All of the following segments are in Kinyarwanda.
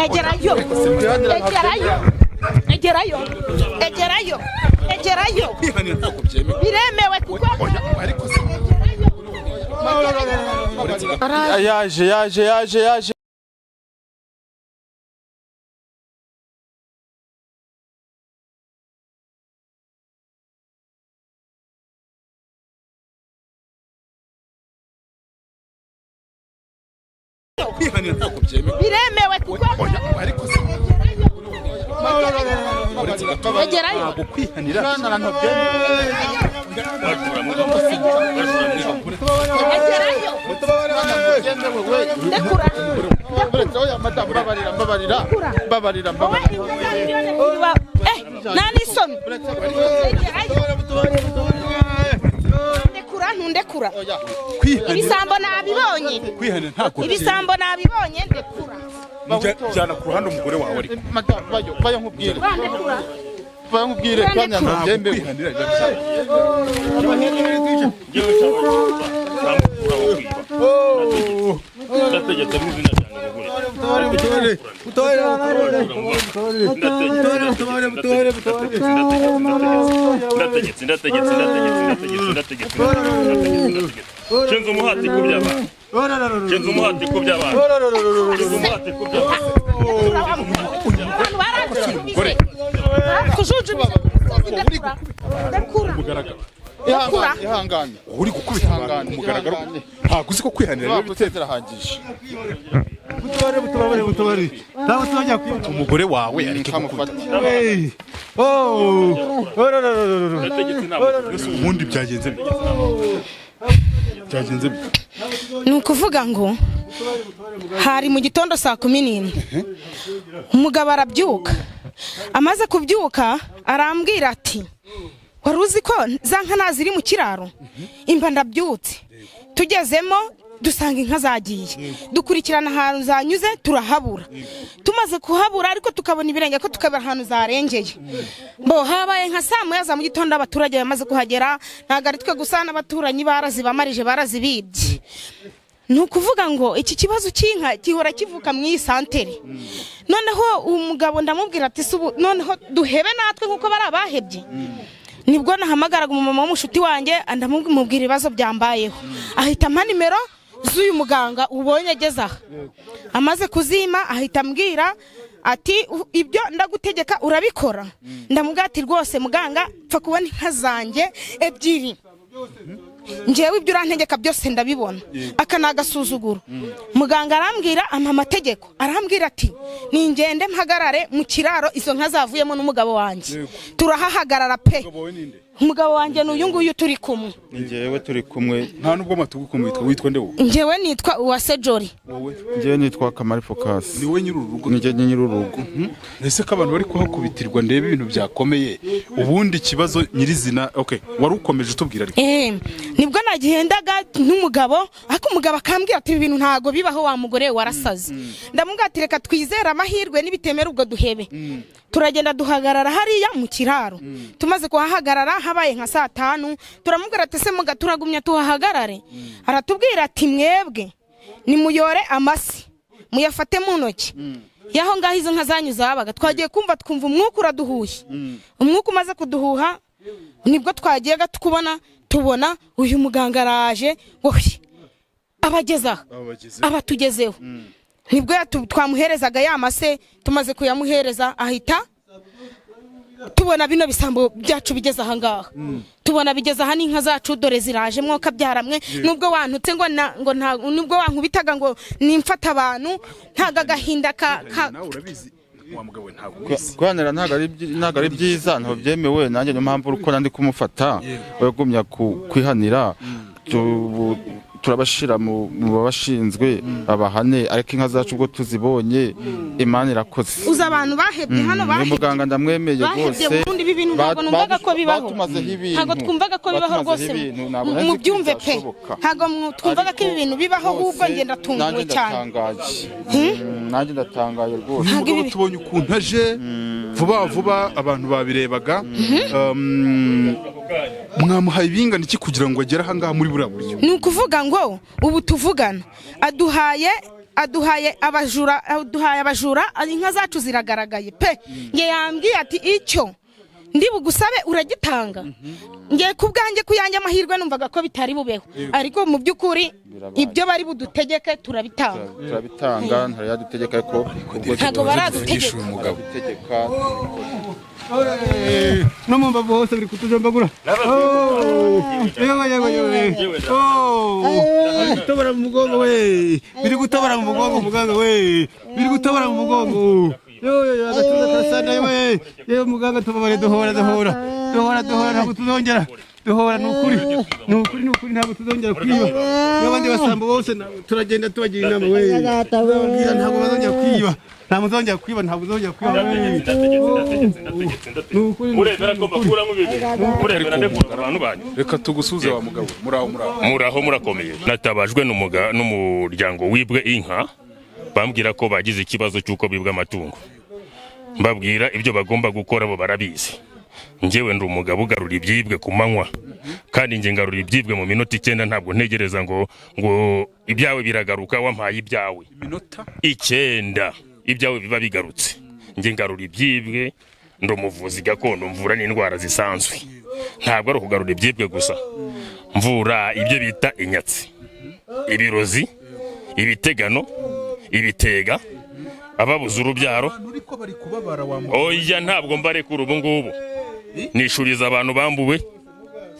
Egerayo, egerayo, egerayo, egerayo, egerayo. Kwihanira ntabwo byemewe. Biremewe kuko Oya, ariko se Yaje, yaje, yaje, yaje. Kwihanira ntabwo byemewe. Biremewe kuko Oya, ariko se egerayo. Ntabwo kwihanira. Egerayo, ndekura. Mbabarira, mbabarira, mbabarira. Wowe inka za 2 miliyoni nta n'isoni. Egerayo, ndekura, ntundekura. Kwihanira Ibisambo nabibonye. Kwihanira ntabwo byemewe. Ibisambo nabibonye, ndekura. Jyana ku ruhande umugore wawe ariko. Madamu, bayo, bayo, nkubwire. Ndekura. Bayo, nkubwire, kwihanira ntabwo Ntabwo byemewe. kwihanira biba byemewe. Ndategetse mu izina ryanjye mugore. Ndategetse, ndategetse, ndategetse, ndategetse, ndategetse, ndategetse. Nshinze umuhati ku by'abantu, nshinze umuhati ku by'abantu, nshinze umuhati ku by'abantu. Ndekura wa mugore. Abantu baranjujubije, baratujujubije ku musozi. Ndekura, ndekura. Ihangane, ihangane. Uri gukubita abantu ku mugaragaro, ntabwo uzi ko kwihanira biba Ntabwo zirahagije. Mutubare, mutubare, mutubare. Ntabwo tuzajya kwiba. Umugore wawe areke gukubita. Kamufate. Hey. Oh. Ndategetse ntabwo. Mbese ubundi byagenze bite? Byagenze bite? Ni ukuvuga ngo hari mu gitondo saa 11, umugabo arabyuka. Amaze kubyuka arambwira ati: "Wari uzi ko za nka ntaziri mu kiraro?" Imba ndabyutse, tugezemo dusanga inka zagiye. Dukurikirana ahantu zanyuze turahabura. Tumaze kuhabura ariko tukabona ibirenge, ko tukabura ahantu zarengeye. Bo habaye nka saa 1 za mu gitondo, abaturage bamaze kuhagera. Ntabwo ari twe gusa, n'abaturanyi barazibamarije, barazibibye. Ni ukuvuga ngo iki kibazo cy'inka gihora kivuka mu iyi santere. Noneho umugabo ndamubwira ati: "Si ubu noneho duhebe natwe nk'uko bari abahebye?" Nibwo nahamagaraga umumama w'umushuti wanjye, ndamubwira ibibazo byambayeho, ahita ampa nimero z'uyu muganga ubonye ageze aha. Amaze kuzima ahita ambwira ati: "Ibyo ndagutegeka urabikora?" Ndamubwira ati: "Rwose muganga, pfa kubona inka zanjye ebyiri, njyewe ibyo urantegeka byose ndabibona." Aka ni agasuzuguro. Muganga arambwira, ampa amategeko, arambwira ati: "Ningende mpagarare mu kiraro izo nka zavuyemo n'umugabo wanjye." Turahahagarara pe. Umugabo wawe ninde? Umugabo wanjye ni uyu nguyu turi kumwe. Njyewe turi kumwe. Nta nubwo matugu witwa nde wowe? Njyewe nitwa Uwase Jori. Wowe? Njyewe nitwa Kamari Focus. Ni wowe nyiri uru rugo? Ni nyiri urugo. Ese ko abantu bari kuhakubitirwa, ndebe ibintu byakomeye. Ubundi ikibazo nyirizina, okay, wari ukomeje utubwira ariko. Nibwo nagendaga n'umugabo, ariko umugabo akambwira ati: "Ibi bintu ntago bibaho, wa mugore we warasaze." Ndamubwira ati: "Reka twizere amahirwe, nibitemera ubwo duhebe." Turagenda duhagarara hariya mu kiraro. Tumaze kuhahagarara habaye nka saa 5, turamubwira ati: "Se muga, turagumya tuhahagarare?" Aratubwira ati: "Mwebwe nimuyore amasi muyafate mu ntoki y'aho ngaho izo nka zanyu zabaga." Twagiye kumva twumva umwuka uraduhuye. Umwuka umaze kuduhuha nibwo twagiye gato kubona tubona uyu muganga araje ngo hwi, abageze aha, abatugezeho. Nibwo twamuherezaga ya mase. Tumaze kuyamuhereza ahita tubona bino bisambo byacu bigeze aha ngaha, tubona bigeze aha n'inka zacu dore ziraje. Mwoka byaramwe, nubwo wantutse ngo na, ngo nta, nubwo wankubitaga ngo nimfata abantu, ntago agahinda ka Nawe urabizi wa mugabo we, ntabwo ubizi. Kwihanira ntabwo ari byiza, ntabwo byemewe. Nanjye niyo mpamvu uko ndi kumufata bagumya kwihanira, turabashira mu babashinzwe babahane. Ariko inka zacu ubwo tuzibonye, Imana irakoze. Uzi abantu bahebye hano? Uyu Bahebye muganga ndamwemeye bahebye rwose. burundu. Ibi bintu ntabwo numvaga ko bibaho. Batumazeho ibintu. Ntabwo twumvaga ko bibaho Batumazeho rwose. ibintu, ntabwo nari nzi ko Mubyumve pe. bizashoboka. Ntabwo twumvaga ko ibi bintu bibaho, ahubwo Rwose, njye ndatunguwe nanjye cyane. ndatangaye. Nanjye ndatangaye rwose. Ntabwo Umugabo ibi tubonye ukuntu aje vuba vuba, abantu babirebaga. Mwamuhaye ibingana iki kugira ngo agere ahangaha muri buriya buryo? Ni ukuvuga ngo ubu tuvugana aduhaye Aduhaye abajura, aduhaye abajura, inka zacu ziragaragaye pe. Nge yambwiye ati icyo ndi bugusabe uragitanga. Nge ku bwanjye, ku yanjye amahirwe, numvaga ko bitari bubeho, ariko mu by'ukuri ibyo bari budutegeke turabitanga. Turabitanga, ntarayadutegeka, ariko ubwo Ntabwo baradutegeka. Uyu mugabo. Turabitegeka. No mu mbavu hose biri kutujombagura. Yewe yewe yewe! Oh! Gutobora mu mugongo we! Biri gutobora mu mugongo, muganga we! Biri gutobora mu mugongo! Yewe yewe, agatuza karasana we! Yewe muganga, tubabare, duhora duhora duhora duhora, ntabwo tuzongera duhora. Ni ukuri, ni ukuri, ni ukuri, ntabwo tuzongera kwiba. N'abandi basambo bose turagenda tubagira inama we, tuzababwira ntabwo bazongera kwiba, ntabwo muzongera kwiba, ntabwo muzongera kwiba we. Ndategetse, ndategetse, ndategetse, ndategetse. Ni ukuri. Murebera ko bakuramo ibi, murebera ndekura abantu banyu. Reka tugusuze wa mugabo. Muraho, muraho. Muraho, murakomeye. Natabajwe n'umuryango wibwe inka, bambwira ko bagize ikibazo cy'uko bibwe amatungo. Mbabwira ibyo bagomba gukora, bo barabizi. Njyewe ndi umugabo ugarura ibyibwe ku manywa, kandi njye ngarura ibyibwe mu minota 9. Ntabwo ntegereza ngo ibyawe biragaruka wampaye ibyawe. Iminota 9 ibyawe biba bigarutse. Njye ngarura ibyibwe, ndi umuvuzi gakondo, mvura n'indwara zisanzwe. Ntabwo ari ukugarura ibyibwe gusa, mvura ibyo bita inyatsi, ibirozi, ibitegano, ibitega, ababuze urubyaro. Abantu ariko bari kubabara wa mugabo. Oya, ntabwo mbarekura. Ubu ngubu nishuriza abantu bambuwe.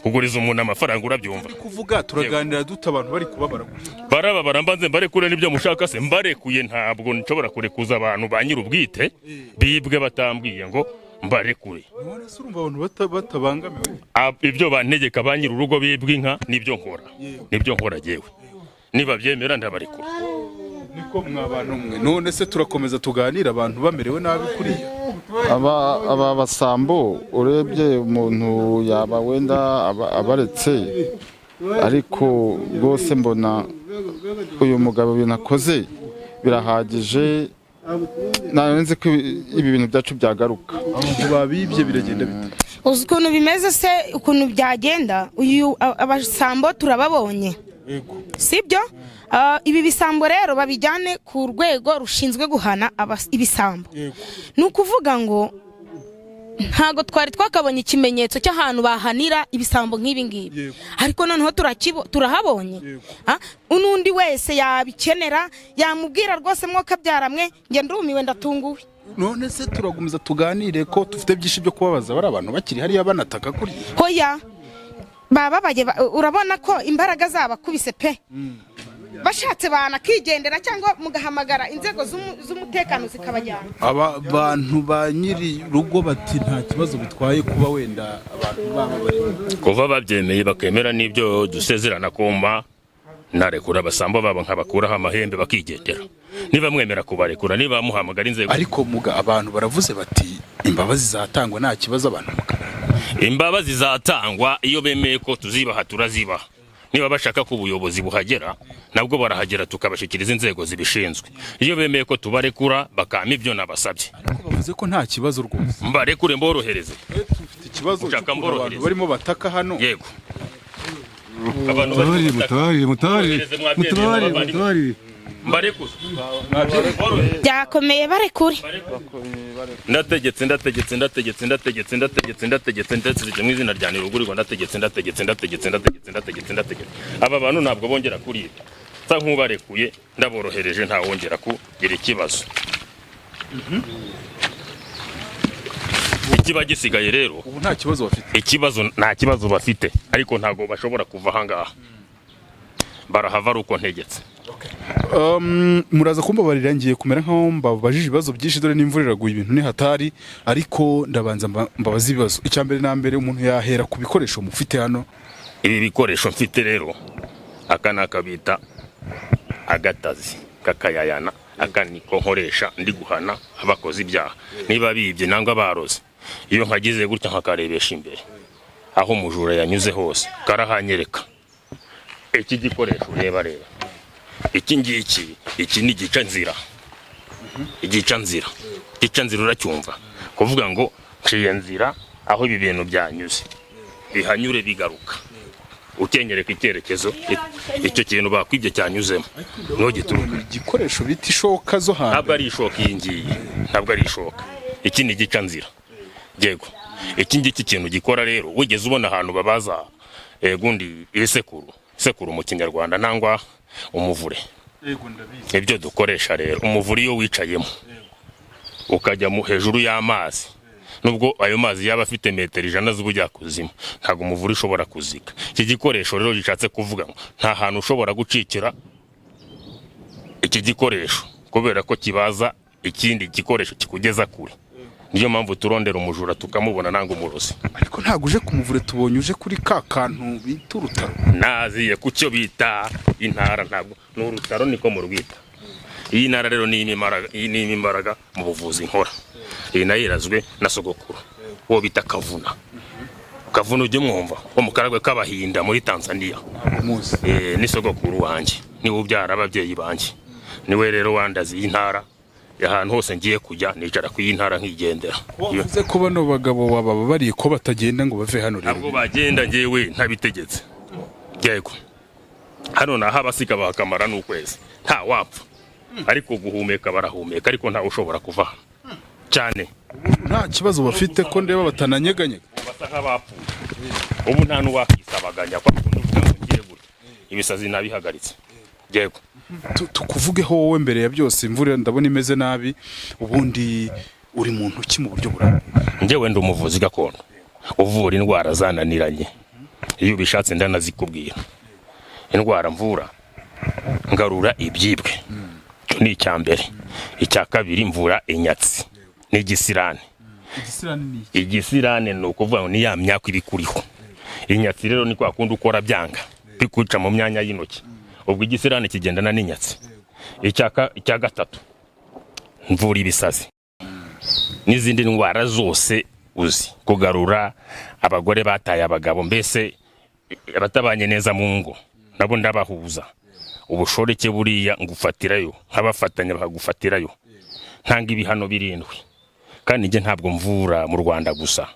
Kuguriza umuntu amafaranga, urabyumva? Kuvuga turaganira dute abantu bari kubabara gutya? Barababara, mbanze mbarekure n'ibyo mushaka se? Mbarekuye, ntabwo nshobora kurekuza abantu ba nyir'ubwite bibwe batambwiye ngo mbarekure. None se urumva abantu batabangamiwe? Ibyo bantegeka ba nyir'urugo bibwe inka, nibyo nkora, nibyo nkora jyewe. Niba byemera ndabarekura. Niko mwa bantu mwe, none se turakomeza tuganira abantu bamerewe nabi kuriya? Aba basambo, urebye umuntu yaba wenda abaretse, ariko rwose mbona uyu mugabo ibintu akoze birahagije. Ntabwo nzi ko ibi bintu byacu byagaruka. Abantu babibye biragenda bite? Uzi ukuntu bimeze se, ukuntu byagenda? Uyu abasambo turababonye, sibyo? Ibi bisambo rero babijyane ku rwego rushinzwe guhana ibisambo. Ni ukuvuga ngo ntabwo twari twakabonye ikimenyetso cy'ahantu bahanira ibisambo nk'ibi ngibi, ariko noneho turahabonye. N'undi wese yabikenera yamubwira rwose. Mwokabyara mwe, njye ndumiwe, ndatunguwe. None se turagumiza tuganire ko dufite byinshi byo kubabaza, bari abantu bakiri hariya banataka kuriya? Hoya, bababaye, urabona ko imbaraga zabakubise pe. Bashatse banakigendera cyangwa mugahamagara inzego z'umutekano zikabajyana. Aba bantu ba nyiri rugo bati nta kibazo bitwaye kuba wenda abantu baba bari Kuva babyemeye, bakemera n'ibyo dusezerana kumba, narekura abasambo babo nkabakuraho amahembe bakigendera. Niba mwemera kubarekura, niba muhamagara inzego. Ariko muga, abantu baravuze bati imbabazi zatangwa, nta kibazo, abantu mukara Imbabazi zatangwa iyo bemeye ko tuzibaha, turazibaha. Niba bashaka ko ubuyobozi buhagera, nabwo barahagera, tukabashyikiriza inzego zibishinzwe. Iyo bemeye ko tubarekura, bakampa ibyo nabasabye. Ariko bavuze ko nta kibazo rwose. Mbarekure, mborohereze. Dufite ikibazo Ushaka cy'ukuntu abantu mborohereze? barimo bataka hano. Yego, abantu bari Mutabarire, gutaka. mutabarire, mutabarire, Mborohereze, mwabyemeye, mutabarire, abavandimwe. mutabarire. Mbarekure, mborohereze. Byakomeye, barekure. Ndategetse, ndategetse, ndategetse, ndategetse, ndategetse, ndategetse, ndategetse mu izina rya Ntirugurirwa. Ndategetse, ndategetse, ndategetse, ndategetse, ndategetse, ndategetse. Aba bantu ntabwo bongera kuribwa. Nsa nk'ubarekuye, ndaborohereje, ntawongera kugira ikibazo. Ikiba gisigaye rero, Ubu nta kibazo bafite? Ikibazo, nta kibazo bafite, ariko ntabwo bashobora kuva ahangaha. Barahava ari uko ntegetse. Muraza kumbabarira, ngiye kumera nkaho mbabajije ibibazo byinshi, dore n'imvura iraguye, ibintu ni hatari, ariko ndabanza mbabaze ibibazo. Icya mbere na mbere, umuntu yahera ku bikoresho mufite hano. Ibi bikoresho mfite rero, aka ni akabita agatazi kakayayana. Aka niko nkoresha ndi guhana abakoze ibyaha, niba bibye nangwa baroze. Iyo nkagize gutya nkakarebesha imbere, aho umujura yanyuze hose karahanyereka. Iki gikoresho ureba reba iki ngiki, iki ni igica nzira. Igica nzira, igica nzira, uracyumva? Kuvuga ngo nciye nzira aho ibi bintu byanyuze, bihanyure bigaruka. Ukenyereka icyerekezo icyo kintu bakwibye cyanyuzemo niho gituruka. Igikoresho bita ishoka zo Ntabwo hambere. ari ishoka iyi ngiyi, ntabwo ari ishoka. Iki ni igicanzira. Yego, iki ngiki kintu gikora rero, wigeze ubona ahantu babaza gundi isekuru, isekuru mu Kinyarwanda, nangwa umuvure? Yego, ndabizi. Ibyo dukoresha rero, umuvure iyo wicayemo ukajya mu hejuru y'amazi, nubwo ayo mazi yaba afite metero 100 z'ubujyakuzimu, ntabwo umuvure ushobora kuzika. Iki gikoresho rero gishatse kuvuga ngo nta hantu ushobora gucikira iki gikoresho, kubera ko kibaza ikindi gikoresho kikugeza kure. Niyo mpamvu turondera umujura tukamubona, nanga umurozi. Ariko ntabwo uje ku muvure, tubonye uje kuri ka kantu bita urutaro. Naziye ku cyo bita intara, ntabwo ni urutaro, niko murwita. Iyi ntara rero ni imbaraga, iyi ni imbaraga mu buvuzi nkora. Iyi nayo irazwe na sogokuru uwo bita Kavuna. Kavuna ujye mwumva wo mu Karagwe k'Abahinda muri Tanzania. Ntabwo muzi. Ni sogokuru wanjye, niwe ubyara ababyeyi banjye, niwe rero wandaze iyi ntara. Ahantu hose ngiye kujya nicara ku iyi ntara nkigendera. Wavuze ko bano bagabo wabababariye ko batagenda ngo bave hano rero. Ntabwo bagenda ngewe ntabitegetse. Yego, hano naho abasiga bakamara n'ukwezi nta wapfa, ariko guhumeka barahumeka, ariko ntawe ushobora kuva hano cyane. Nta kibazo bafite ko ndeba batananyeganyega? Basa nk'abapfuye ubu, nta n'uwakisabaganya kwa kundi uvuga ngo ngiye gutya. Ibisazi nabihagaritse, yego. Tukuvugeho wowe mbere ya byose, imvura ndabona imeze nabi. Ubundi uri muntu ki mu buryo burambuye? Njyewe ndi umuvuzi gakondo uvura indwara zananiranye. Iyo ubishatse ndanazikubwira. Indwara mvura, ngarura ibyibwe, icyo ni icya mbere. Icya kabiri, mvura inyatsi n'igisirane. Igisirani ni iki? Igisirane ni ukuvuga ngo ni ya myaka iba ikuriho. Inyatsi rero ni kwa kundi ukora byanga, bikuca mu myanya y'intoki. Ubwo igisirane kigendana n'inyatsi. Icya gatatu, mvura ibisazi n'izindi ndwara zose uzi, kugarura abagore bataye abagabo, mbese abatabanye neza mu ngo nabo ndabahuza. Ubushoreke buriya ngufatirayo, nkabafatanya bakagufatirayo. Ntanga ibihano birindwi. Kandi njye ntabwo mvura mu Rwanda gusa,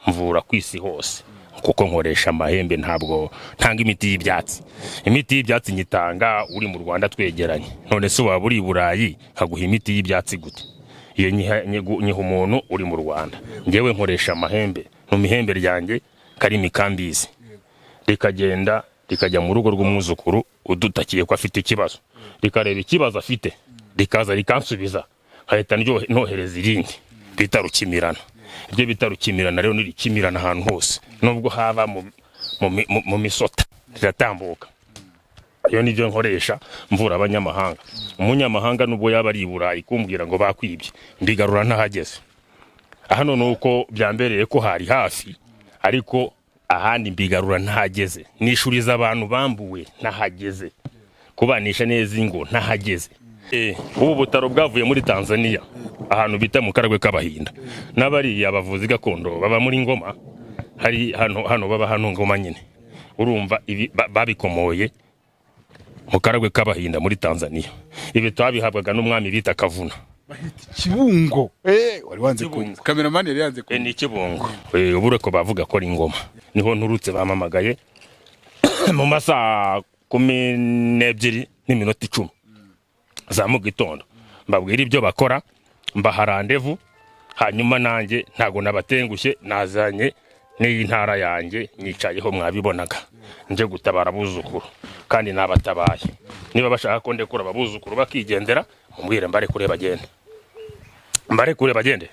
mvura ku isi hose, kuko nkoresha amahembe. Ntabwo ntanga imiti y'ibyatsi. Imiti y'ibyatsi nyitanga uri mu Rwanda twegeranye. None se waba uri i Burayi nkaguha imiti y'ibyatsi gute? Iyo nyiha umuntu uri mu Rwanda. Njyewe nkoresha amahembe, mu mihembe ryanjye karimi kambizi, rikagenda rikajya mu rugo rw'umwuzukuru udutakiye ko afite ikibazo, rikareba ikibazo afite, rikaza rikansubiza, nkahita nohereza irindi bita rukimirana. Ibyo bita rukimirana rero nirikimirana ahantu hose, nubwo haba mu misota riratambuka. Iyo nibyo nkoresha mvura abanyamahanga. Umunyamahanga nubwo yaba ari i Burayi, kumbwira ngo bakwibye, mbigarura ntahageze. Hano ni uko byambereye ko hari hafi, ariko ahandi mbigarura ntahageze. Nishuriza abantu bambuwe ntahageze, kubanisha neza ingo ntahageze. Ubu butaro bwavuye muri Tanzania, ahantu bita mu Karagwe k'Abahinda. N'abariya bavuzi gakondo baba muri Ngoma, hari hano hano baba hano Ngoma nyine. Urumva ibi babikomoye mu Karagwe k'Abahinda muri Tanzania. Ibi twabihabwaga n'umwami bita Kavuna. Kibungo, wari wanze Kibungo. kunywa, kameramani yari yanze kunywa. Ni Kibungo. Ubure ko bavuga ko ari Ngoma, niho nturutse. Bamamagaye mu masaha 12:10 za mu gitondo, mbabwira ibyo bakora, mbaha randevu. Hanyuma nanjye ntabwo nabatengushye, nazanye n'iyi ntara yanjye nyicayeho mwabibonaga, nje gutabara abuzukuru kandi nabatabaye. Niba bashaka ko ndekura ababuzukuru bakigendera, mumbwire mbarekure bagende, mbarekure bagende.